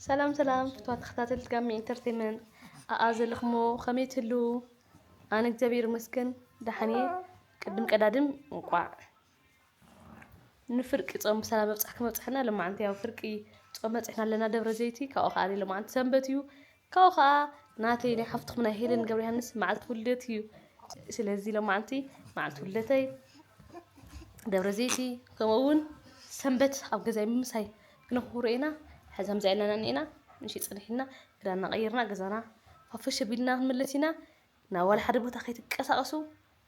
ሰላም ሰላም ፍትዋት ተኸታተልቲ ጋሜ ኢንተርቴንመንት፣ ኣኣ ዘለኹሞ ከመይ ትህልዉ? ኣነ እግዚኣብሔር ይመስገን ደሓን እየ። ቅድም ቀዳድም እንቋዕ ንፍርቂ ጾም ብሰላም መብጻሕኪ መብጽሐና። ለማዓንቲ ያው ፍርቂ ጾም በጺሕና ኣለና ደብረ ዘይቲ። ካብኡ ከኣ ለማዓንቲ ሰንበት እዩ። ካብኡ ከኣ ናተይ ናይ ሓፍትኹም ናይ ሄለን ገብረ ዮሃንስ መዓልቲ ውልደት እዩ። ስለዚ ለማዓንቲ መዓልቲ ውልደተይ ደብረ ዘይቲ ከምኡ እውን ሰንበት ኣብ ገዛይ ምሳይ ክነኽብሮ ኢና። ሕዚ ከምዚ ኢልና ኢና ንእና ንሺ ጽንሕ ኢልና ክዳንና ቀይርና ገዛና ፋፈሽ ኣቢልና ክንምለስ ኢና። ናብ ዋላ ሓደ ቦታ ከይትንቀሳቐሱ።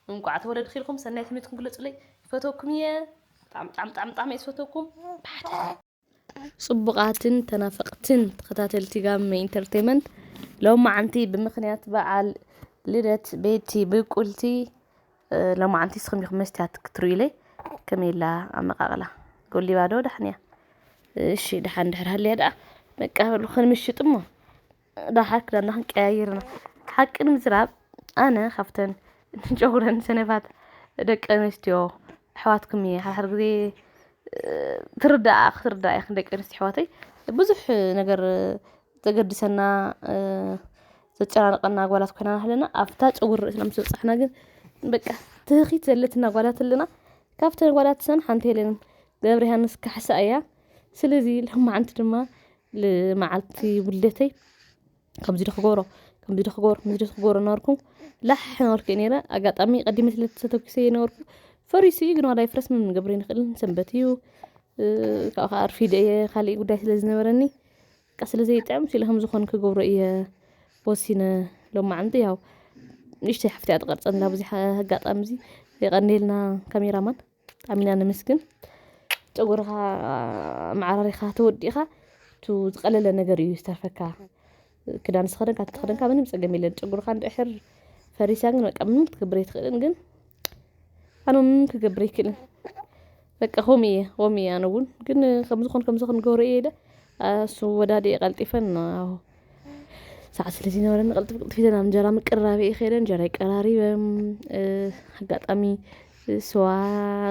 እንቋዕ ተወለድኩ ኢልኩም ሰናይ ትምኒትኩም ግለጹለይ። ይፈትወኩም እየ። ብጣዕሚ ብጣዕሚ ብጣዕሚ ብጣዕሚ እየ ዝፈትወኩም። ብሓደ ጽቡቓትን ተናፈቕትን ተኸታተልቲ ጋመ ኢንተርቴንመንት፣ ሎማዓንቲ ብምኽንያት በዓል ልደት ቤቲ ብቁልቲ፣ እ፣ ሎማዓንቲ ንስኹም ኢኹም መስትያት ክትርእዩለይ። ከመይ ኢላ ኣመቃቕላ? ጎሊባ ዶ ደሓን እያ? እሺ፣ ደሓን ድሕር ሃልያ ደኣ በቃ በሉ፣ ክንምሽጥ እሞ ደሓር ክዳንና ክንቀያይር ኢና። ሓቂ ንምዝራብ ኣነ ካብተን ጨጉረን ሰነፋት ደቂ ኣንስትዮ ኣሕዋትኩም እየ። ሓድሓድ ግዜ፣ እ፣ ትርዳኣ፣ ክትርዳኣ ኢኽን ደቂ ኣንስትዮ ኣሕዋተይ። ብዙሕ ነገር ዘገድሰና፣ እ፣ ዘጨናንቐና ጓላት ኮይና ኣለና። ኣብታ ጨጉሪ ርእስና ምስ በጻሕና ግን በቃ ትህኺት ዘለትና ጓላት ኣለና። ካብተን ጓላት ሰን ሓንቲ ሄለን ገብረሃንስ ካሕሳ እያ። ስለዚ ሎማዓንቲ ድማ ል-፣ መዓልቲ ውልደተይ ከምዚ ዶ ክገብሮ፣ ከምዚ ዶ ክገብሮ፣ ከምዚ ዶ ክገብሮ እናበልኩ ላሕ እናበልኩ እየ ነይረ። ኣጋጣሚ ቀዲመ ስለ ተተኩሰ እየ ነበርኩ። ፈሪሱ እዩ ግን ዋላ ይፍረስ ምንም ንገብሮ ኣይንኽእልን። ሰንበት እዩ። እ፣ ካብኡ ከዓ ኣርፊደ እየ፣ ካሊእ ጉዳይ ስለ ዝነበረኒ። በቃ ስለ ዘይጥዕም፣ ስለ ከም ዝኾነ ክገብሮ እየ ወሲነ። ሎማዓንቲ ያው ንእሽተይ ሓፍቲ እያ ትቐርጸና፣ በዚ ሓ-፣ ኣጋጣሚ እዚ የቐንየልና ካሜራማን። ብጣዕሚ ኢና ነመስግን። ጨጉርኻ ኣመዓራሪኻ ተወዲእኻ፣ እቱ ዝቐለለ ነገር እዩ ዝተርፈካ። ክዳን ዝተኸደንካ፣ ተኸደንካ ምንም ጸገም የለን። ጨጉርኻ እንድሕር ፈሪሳ ግን በቃ ምንም ክትገብር ኣይትኽእልን። ግን ኣነ ምንም ክገብር ኣይክእልን። በቃ ከምኡ እየ፣ ከምኡ እየ ኣነ እውን። ግን ከም ዝኾን፣ ከም ዝኾን ክገብሮ እየ ኢለ፣ እ፣ እሱ ወዳዲ እየ ቀልጢፈን፣ ኣዎ። ሰዓት ስለ ዝነበረኒ ቀልጥፍ ቀልጥፍ ኢለ ናብ እንጀራ ምቅርራብ እየ ከይደ፣ እንጀራ ይቀራሪበ። እ፣ ኣጋጣሚ ስዋ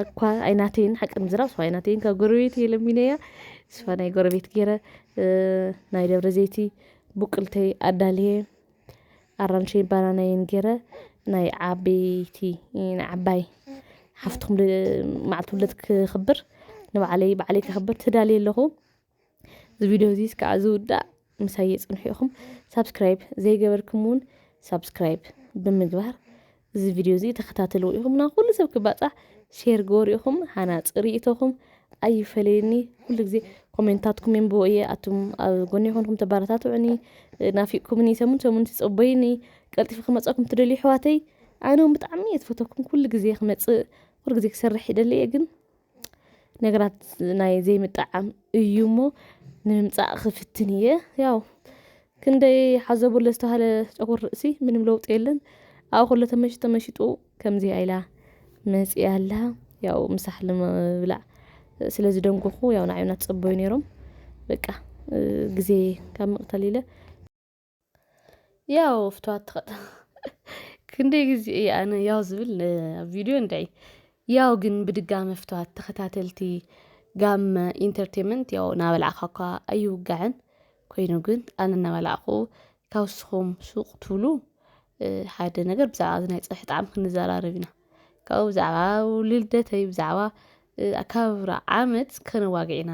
እኳ ኣይናተይን፣ ሓቂ ንምዝራብ ስዋ ኣይናተይን፣ ካብ ጎረቤት እየ ለሚነያ። ስዋ ናይ ጎረቤት ገይረ፣ እ፣ ናይ ደብረ ዘይቲ ብቁልተይ ኣዳልየ፣ ኣራንሸይን ባናናይን ገይረ፣ ናይ ዓበይቲ፣ ናይ ዓባይ ሓፍትኹም ል-፣ መዓልቲ ውልደት ክኽብር፣ ንባዕለይ፣ ባዕለይ ክኽብር ተዳልየ ኣለኹ። እዚ ቪድዮ እዚ እስካዕ ዝውዳእ ምሳይ የጽንሑ ኢኹም። ሳብስክራይብ ዘይገበርኩም እውን ሳብስክራይብ ብምግባር እዚ ቪድዮ እዚ ተኸታተልዎ ኢኹም። ናብ ኩሉ ሰብ ክባጻሕ ሼር ግበሩ ኢኹም። ሃናጺ ርእይቶኹም ኣይፈለየኒ። ኩሉ ግዜ ኮሜንታትኩም የንብቦ እየ። ኣቱም ኣብ ጎኒ ይኹንኩም ተባረታትዑኒ፣ ናፊቅኩምኒ፣ ሰሙን ሰሙን ትጸበዩኒ፣ ቀልጢፈ ክመጸኩም ትደልዩ ኣሕዋተይ፣ ኣነ እውን ብጣዕሚ እየ ዝፈተኩም። ኩሉ ግዜ ክመጽእ፣ ኩሉ ግዜ ክሰርሕ ይደሊ እየ፣ ግን ነገራት ናይ ዘይምጥዓም እዩ እሞ ንምምጻእ ክፍትን እየ። ያው ክንደይ ሓዘቡለ ዝተባህለ ጨጉር ርእሲ ምንም ለውጢ የለን። ኣብ ኩሎ ተመሺጡ ተመሺጡ ከምዚ ኢላ መጺኣ ኣላ። ያው ምሳሕ ንምብላዕ ስለ ዝደንጎኹ ያው ንዓይ እውን እናተጸበዩ ነይሮም። በቃ፣ እ፣ ግዜ ካብ ምቕታል ኢለ ያው ፍትዋት ተኸ-፣ ክንደይ ግዜ እየ ኣነ ያው ዝብል ን-፣ ኣብ ቪድዮ እንድዒ። ያው ግን ብድጋመ ፍትዋት ተኸታተልቲ ጋመ ኢንተርቴንመንት ያው እናበላዕካ እኳ ኣይውጋዕን። ኮይኑ ግን ኣነ እናበላዕኩ ካብ ንስኹም ሱቕ ትብሉ፣ እ፣ ሓደ ነገር ብዛዕባ እዚ ናይ ጸብሒ ጣዕሚ ክንዘራረብ ኢና። ካብኡ ብዛዕባ ልደተይ፣ ብዛዕባ፣ እ፣ ኣከባብራ ዓመት ከነዋግዕ ኢና።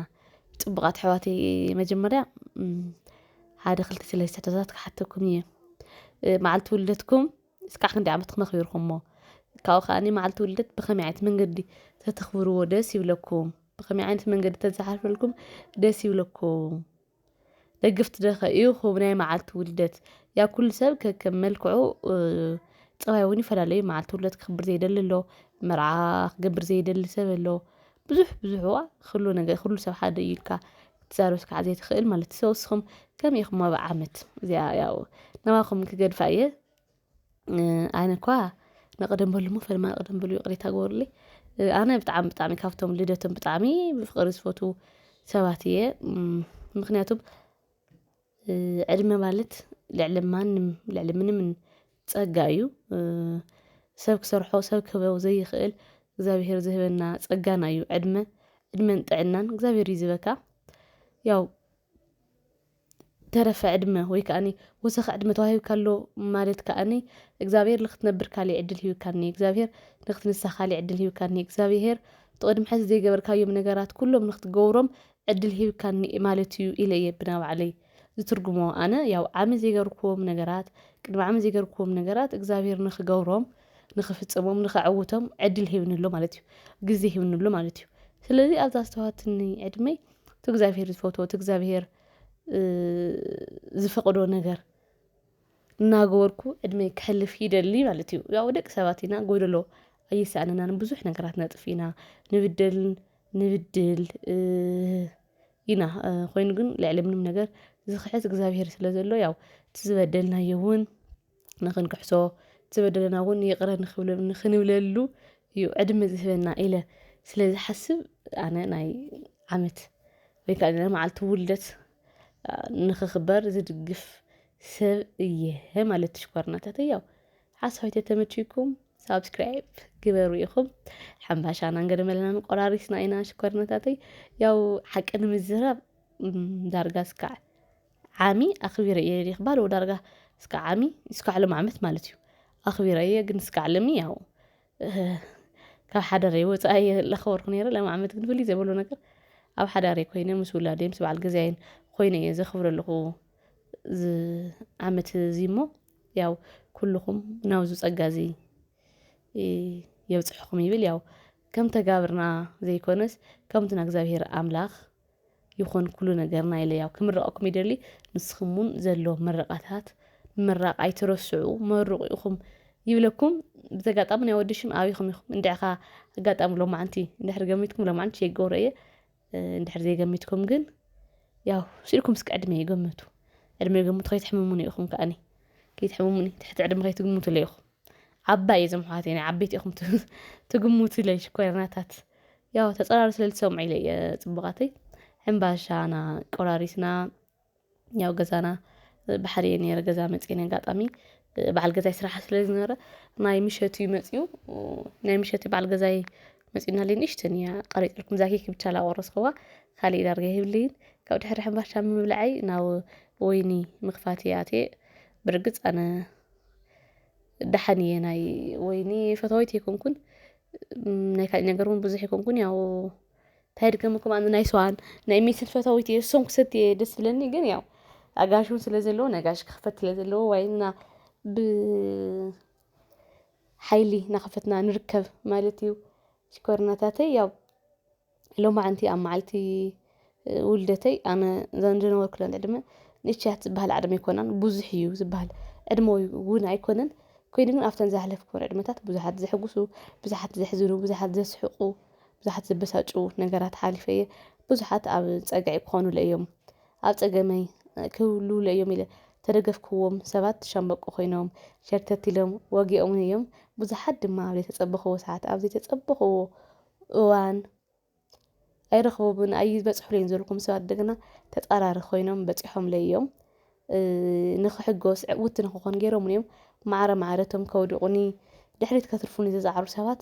ጽቡቓት ኣሕዋተይ፣ መጀመርያ፣ እም፣ ሓደ ክልተ ሰለስተ ሕቶታት ክሓተኩም እየ። እ፣ መዓልቲ ውልደትኩም እስካዕ ክንደይ ዓመትኩም ኣኽቢርኩሞ? ካብኡ ከኣ መዓልቲ ውልደት ብኸመይ ዓይነት መንገዲ ተተኽብርዎ ደስ ይብለኩም? ብኸመይ ዓይነት መንገዲ ተዘሓልፈልኩም ደስ ይብለኩም? ደገፍቲ ዶ ከ ኢኹም ናይ መዓልቲ ውልደት? ያው ኩሉ ሰብ ከከም መልክዑ፣ እ፣ ጸባይ እውን ይፈላለ እዩ። መዓልቲ ውልደት ክኽብር ዘይደሊ ኣሎ፣ መርዓ ክገብር ዘይደሊ ሰብ ኣሎ። ብዙሕ፣ ብዙሕ፣ እዋ፣ ኩሉ ነገር፣ ኩሉ ሰብ ሓደ እዩ ኢልካ ክትዛረብ ከዓ ዘይትኽእል ማለት እዩ። So፣ ንስኹም ከመይ ኢኹም ኣብ ዓመት? እዚኣ ያው ናባኹም ክገድፋ እየ። እ፣ ኣነ እኳ ንቕደም በሉ እሞ፣ ፈለማ ንቕደም በሉ፣ ይቕሬታ ግበሩለይ። እ፣ ኣነ ብጣዕሚ፣ ብጣዕሚ ካብቶም ልደቶም ብጣዕሚ ብፍቕሪ ዝፈትዉ ሰባት እየ። እም፣ ምኽንያቱም፣ እ፣ ዕድመ ማለት ልዕሊ ማንም፣ ልዕሊ ምንምን ጸጋ እዩ። እ፣ ሰብ ክሰርሖ፣ ሰብ ክህቦ ዘይኽእል እግዚኣብሄር ዝህበና ጸጋና እዩ ዕድመ። ዕድመን ጥዕናን እግዚኣብሄር እዩ ዝህበካ። ያው ዝተረፈ ዕድመ ወይ ከኣኒ ወሰኽ ዕድመ ተዋሂብካ ኣሎ ማለት ከኣኒ እግዚኣብሔር ንክትነብር ካሊእ ዕድል ሂብካኒ፣ እግዚኣብሔር ንክትንሳ ካሊእ ዕድል ሂብካኒ፣ እግዚኣብሔር እቲ ቅድሚ ሕዚ ዘይገበርካዮም ነገራት ኩሎም ንክትገብሮም ዕድል ሂብካኒ ማለት እዩ ኢለ እየ ብና ባዕለይ ዝትርጉሞ። ኣነ ያው ዓሚ ዘይገርክዎም ነገራት፣ ቅድሚ ዓሚ ዘይገርክዎም ነገራት እግዚኣብሔር ንክገብሮም፣ ንክፍጽሞም፣ ንከዕውቶም ዕድል ሂብኒ ኣሎ ማለት እዩ። ግዜ ሂብኒ ኣሎ ማለት እዩ። ስለዚ ኣብዛ ዝተዋትኒ ዕድመይ እቲ እግዚኣብሔር ዝፈትዎ፣ እቲ እግዚኣብሔር ዝፈቅዶ ነገር እናገበርኩ ዕድመይ ክሕልፍ ይደሊ ማለት እዩ። ያው ደቂ ሰባት ኢና፣ ጎደሎ ኣይሰኣነናን። ብዙሕ ነገራት ነጥፍ ኢና፣ ንብደልን ንብድል ኢና። ኮይኑ ግን ልዕሊ ምንም ነገር ዝኽሕስ እግዚኣብሔር ስለ ዘሎ፣ ያው እቲ ዝበደልናዮ እውን ንኽንክሕሶ፣ እቲ ዝበደለና እውን ይቕረ ንኽብለሉ እዩ ዕድመ ዝህበና ኢለ ስለ ዝሓስብ፣ ኣነ ናይ ዓመት ወይ ከዓ ናይ መዓልቲ ውልደት ንኽኽበር ዝድግፍ ሰብ እየ ማለት ሽኮርናታተይ። ያው ሓሳብ ተተመችይኩም ሳብስክራይብ ግበሩ ኢኹም። ሓምባሻና እንገደመለናን ቆራሪስና ኢና ሽኮርናታተይ። ያው ሓቂ ንምዝራብ ዳርጋ እስካዕ ዓሚ ኣኽቢረ እየ ዲኽ ባዶ ዳርጋ እስካዕ ዓሚ እስካዕ ሎም ዓመት ማለት እዩ ኣኽቢረ እየ። ግን እስካዕ ለሚ ያው ካብ ሓዳረይ ወፃኢ እየ ለኸበርኩ ነይረ። ሎም ዓመት ግን ፍልይ ዘበሎ ነገር ኣብ ሓዳረይ ኮይነ ምስ ውላደይ ምስ በዓል ገዛይን ኮይነ እየ ዘኽብረ ኣለኹ። ዓመት እዚ እሞ ያው ኩልኹም ናብዚ ጸጋ እዚ የብጽሕኹም ይብል። ያው ከም ተጋብርና ዘይኮነስ ከምቲ ንእግዚኣብሔር ኣምላኽ ይኹን ኩሉ ነገርና ኢለ ያው ክምረቐኩም ይደሊ። ንስኹም እውን ዘሎ ምርቓታት ምምራቕ ኣይትረስዑ፣ መርቑ ኢኹም ይብለኩም። ብዚ ኣጋጣሚ ናይ ወዲ ሽም ኣበይኹም ኢኹም? እንድዕኻ ኣጋጣሚ ሎማዓንቲ እንድሕር ገሚትኩም ሎማዓንቲ የገብሮ እየ። እንድሕር ዘይገሚትኩም ግን ያው ስኢልኩም እስከ ዕድመ ይገምቱ። ዕድመ ይገምቱ ከይትሕምሙኒ ኢኹም ከኣኒ። ከይትሕምሙኒ፣ ትሕቲ ዕድመ ከይትግምቱለይ ኢኹም። ዓባይ እየ እዞም ኣሕዋተይ፣ ናይ ዓበይቲ ኢኹም ትግምቱለይ ሽኮርናታት። ያው ተጸራሪ ስለ ዝሰምዑ ኢለ እየ ጽቡቓተይ። ሕምባሻና ቆራሪስና ያው ገዛና ባሕሪ እየ ነይረ፣ ገዛ መጽየ ነጋጣሚ በዓል ገዛይ ስራሕ ስለ ዝነበረ ናይ ምሸት እዩ መጽዩ። ናይ ምሸት በዓል ገዛይ መጽዩና ለይ ንእሽተን እያ ቀሪጸልኩም፣ እዛ ኬክ ብቻ ላቆረስክዋ ካሊእ ዳርጋ ይህብልይን። ካብ ድሕሪ ሕምባሻ ምብልዐይ ናብ ወይኒ ምኽፋት እየ ኣትየ። ብርግጽ ኣነ ደሓን እየ፣ ናይ ወይኒ ፈታዊት ኣይኮንኩን፣ ናይ ካልእ ነገር እውን ብዙሕ ኣይኮንኩን። ያው እንታይ ድገመኩም ኣነ ናይ ስዋን ናይ ሜስን ፈታዊት እየ፣ እሶም ክሰቲ እየ ደስ ዝብለኒ። ግን ያው ኣጋሽ እውን ስለ ዘለዎ ነጋሽ ክኽፈት ስለ ዘለዎ ዋይንና ብሓይሊ እናኸፈትና ንርከብ ማለት እዩ። ሽኮርናታተይ ያው ሎማዓንቲ ኣብ መዓልቲ ውልደተይ ኣነ እዛ ዝነበርኩላ ዕድመ ንእሽያት ዝበሃል ዕድመ ኣይኮናን፣ ብዙሕ እዩ ዝበሃል ዕድመ እውን ኣይኮነን። ኮይኑ ግን ኣብተን ዝሓለፍኩወን ዕድመታት ብዙሓት ዘሕጉሱ፣ ብዙሓት ዘሕዝኑ፣ ብዙሓት ዘስሕቁ፣ ብዙሓት ዘበሳጩ ነገራት ሓሊፈ እየ። ብዙሓት ኣብ ጸግዒ ክኾኑለ እዮም፣ ኣብ ጸገመይ ክህሉለ እዮም ኢለ ተደገፍክዎም ሰባት ሻምበቆ ኮይኖም ሸርተት ኢሎም ወጊኦምን እዮም። ብዙሓት ድማ ኣብ ዘይተጸበኽዎ ሰዓት ኣብ ዘይተጸበኽዎ እዋን ኣይረኽቦምን ኣይበጽሑለይን ዝበልኩም ሰባት ደግና ተጻራሪ ኮይኖም በጺሖምለይ እዮም። ንኽሕጎስ ዕውቲ ንኽኾን ገይሮምን እዮም። ማዕረ ማዕረ እቶም ከውድቑኒ ድሕሪት ከትርፉኒ ዝጸዓሩ ሰባት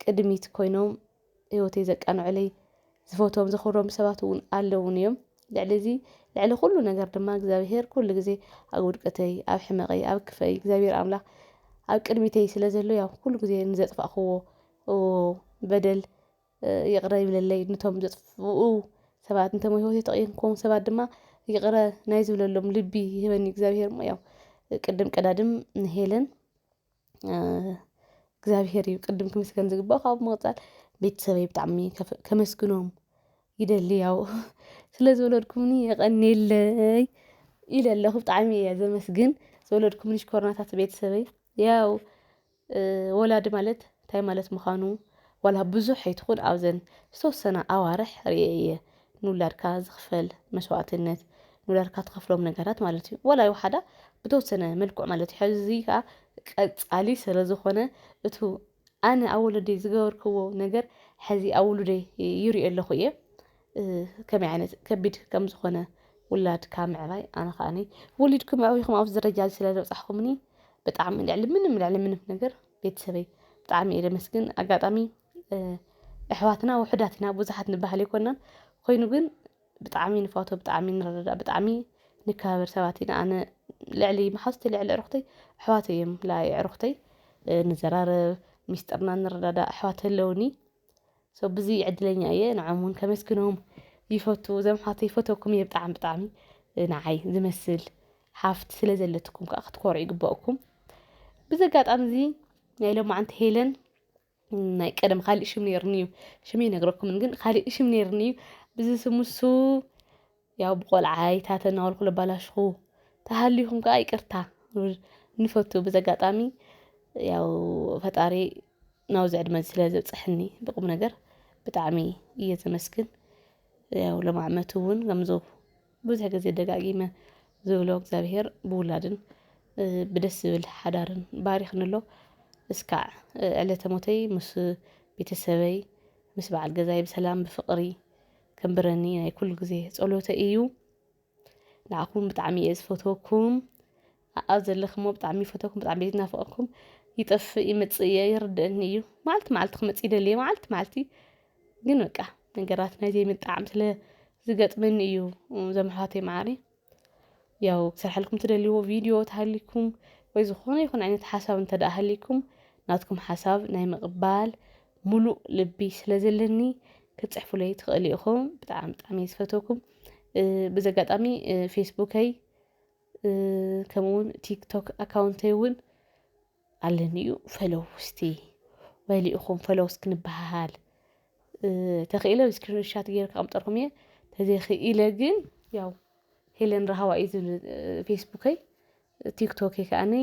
ቅድሚት ኮይኖም ህይወተይ ዘቃንዑለይ ዝፈትዎም ዘኽብሮም ሰባት እውን ኣለውን እዮም። ልዕሊ እዚ ልዕሊ ኩሉ ነገር ድማ እግዚኣብሄር ኩሉ ግዜ ኣብ ውድቀተይ ኣብ ሕመቐይ ኣብ ክፈይ እግዚኣብሄር ኣምላኽ ኣብ ቅድሚተይ ስለ ዘሎ ያው ኩሉ ግዜ ንዘጥፋእክዎ በደል ይቕረ ይብለለይ። ንቶም ዘጥፍኡ ሰባት ንቶም ህይወተይ ተቐየምክዎም ሰባት ድማ ይቕረ ናይ ዝብለሎም ልቢ ይህበኒ እግዚኣብሄር እሞ ያው ቅድም ቀዳድም ንሄለን እግዚኣብሄር እዩ ቅድም ክምስገን ዝግባኦ። ካብኡ ብምቕጻል ቤተሰበይ ብጣዕሚ ከመስግኖም ይደሊ። ያው ስለ ዝወለድኩምኒ የቐኔለይ ኢለ ኣለኹ። ብጣዕሚ እየ ዘመስግን ዝወለድኩምኒ ሽኮርናታት ቤተሰበይ። ያው ወላዲ ማለት እንታይ ማለት ምዃኑ ዋላ ብዙሕ ኣይትኹን ኣብዘን ዝተወሰነ ኣዋርሕ ርእየ እየ። ንውላድካ ዝኽፈል መስዋእትነት ንውላድካ ትኸፍሎም ነገራት ማለት እዩ። ዋላ ይውሓዳ ብተወሰነ መልክዑ ማለት እዩ። ሕዚ ከዓ ቀጻሊ ስለ ዝኾነ እቱ ኣነ ኣብ ወለደይ ዝገበርክዎ ነገር ሕዚ ኣብ ውሉደይ ይሪኦ ኣለኹ እየ። ከመይ ዓይነት ከቢድ ከም ዝኾነ ውላድካ ምዕባይ ኣነ ከዓኒ ወሊድኩም ኣዕቢኹም ኣብዚ ደረጃ እዚ ስለ ዘብጻሕኩምኒ ብጣዕሚ ልዕሊ ምንም ልዕሊ ምንም ነገር ቤተሰበይ ብጣዕሚ እየ ደመስግን። ኣጋጣሚ ኣሕዋትና ውሑዳት ኢና ብዙሓት ንበሃል ኣይኮናን። ኮይኑ ግን ብጣዕሚ ንፋቶ ብጣዕሚ ንረዳዳእ ብጣዕሚ ንከባበር ሰባት ኢና። ኣነ ልዕሊ መሓዝተይ፣ ልዕሊ ኣዕሩኽተይ፣ ኣሕዋተይ እዮም። ላኣይ ኣዕሩኽተይ፣ እ፣ ንዘራረብ፣ ሚስጥርና ንረዳዳእ ኣሕዋት ኣለውኒ። So፣ ብዚ ዕድለኛ እየ። ንዖም እውን ከመስግኖም ይፈቱ። እዞም ኣሕዋተይ ይፈተኩም እየ ብጣዕሚ፣ ብጣዕሚ። እ፣ ንዓይ ዝመስል ሓፍት ስለ ዘለትኩም ከዓ ክትኮርዑ ይግበእኩም። ብዚ ኣጋጣሚ እዚ ናይ ሎማዓንቲ ሄለን ናይ ቀደም ካሊእ ሽም ነይርኒ እዩ። ሽመይ ይነግረኩምን፣ ግን ካሊእ ሽም ነይርኒ እዩ። ብዚ ስሙ እሱ ያው ብቆልዓይ ታተ እናበልኩ ለባላሽኹ ተሃሊኹም ከዓ ይቅርታ ንፈቱ። ብዚ ኣጋጣሚ ያው ፈጣሪ ናብዚ ዕድመ ስለ ዘብፅሐኒ ብቁም ነገር ብጣዕሚ እየ ዘመስግን። ያው ሎም ዓመት እውን ከምዚ ብዙሕ ግዜ ደጋጊመ ዝብሎ እግዚኣብሔር ብውላድን፣ እ፣ ብደስ ዝብል ሓዳርን ባሪኽኒ ኣሎ። እስካዕ፣ እ፣ ዕለተ ሞተይ ምስ ቤተሰበይ፣ ምስ በዓል ገዛይ ብሰላም ብፍቕሪ ከንብረኒ ናይ ኩሉ ግዜ ጸሎተይ እዩ። ንዓኹም ብጣዕሚ እየ ዝፈትወኩም። ኣብ ዘለኽሞ ብጣዕሚ ይፈትወኩም፣ ብጣዕሚ እየ ዝናፍቐኩም። ይጠፍእ ይመጽእ እየ፣ ይርደአኒ እዩ። መዓልቲ መዓልቲ ክመጽእ ይደሊ እየ፣ መዓልቲ መዓልቲ። ግን በቃ ነገራት ናይ ዘይምጥዓም ስለ ዝገጥመኒ እዩ፣ እዞም ኣሕዋተይ መዓረይ። ያው ክሰርሐልኩም ትደልይዎ ቪድዮ ተሃሊኩም ወይ ዝኾነ ይኹን ዓይነት ሓሳብ እንተ ደኣ ሃሊኩም፣ ናትኩም ሓሳብ ናይ ምቕባል ሙሉእ ልቢ ስለ ዘለኒ ክትጽሕፉለይ ትኽእሉ ኢኹም። ብጣዕሚ ብጣዕሚ እየ ዝፈትወኩም። እ፣ ብዚ ኣጋጣሚ፣ እ፣ ፌስቡከይ፣ እ፣ ከምኡ እውን ቲክቶክ ኣካውንተይ እውን ኣለኒ እዩ። ፈለው እስቲ በሉ ኢኹም፣ ፈለው እስኪ ንበሃሃል። እ፣ ተኽኢለ ብስክሪንሻት ገይረ ከቐምጠልኩም እየ። ተዘይኽኢለ ግን ያው ሄለን ረሃዋ እዩ ዝብል፣ እ፣ ፌስቡከይ፣ ቲክቶከይ ከዓኒ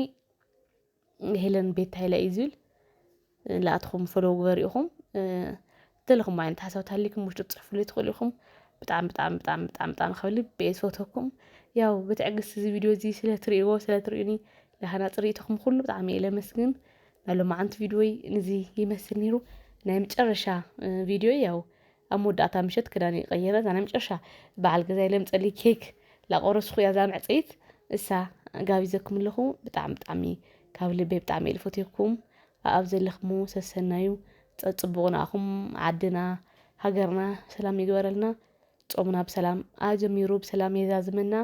ሄለን ቤት ሃይለ እዩ ዝብል። ንኣትኹም ፈለው ግበሩ ኢኹም። እ፣ ዘለኹም ዓይነት ሓሳብ ተሃሊኩም ውሽጢ ትጽሕፉለይ ትኽእሉ ኢኹም። ብጣዕሚ፣ ብጣዕሚ፣ ብጣዕሚ፣ ብጣዕሚ፣ ብጣዕሚ ካብ ልቢ እየ ዝፈትወኩም። ያው ብትዕግስቲ እዚ ቪድዮ እዚ ስለ ትርእይዎ፣ ስለ ትርእዩኒ፣ ለሃናጺ ርእይቶኹም ኩሉ ብጣዕሚ እየ ለመስግን። ናይ ሎማዓንቲ ቪድዮይ ንዚ ይመስል ነይሩ። ናይ መጨረሻ፣ እ፣ ቪድዮይ ያው ኣብ መወዳእታ ምሸት ክዳን ይቀየረ። እዛ ናይ መጨረሻ በዓል ገዛይ ለምጸሊ ኬክ ላቆረስኩ እያ እዛ መዕጸይት። እሳ ጋቢዘኩም ኣለኹ። ብጣዕሚ፣ ብጣዕሚ ካብ ልበይ ብጣዕሚ እየ ልፈትየኩም። ኣብ ዘለኽሞ ሰሰናዩ፣ ጸጽቡቑ ንኣኹም። ዓድና፣ ሃገርና ሰላም ይግበረልና። ጾምና ብሰላም ኣጀሚሩ ብሰላም የዛዝመና።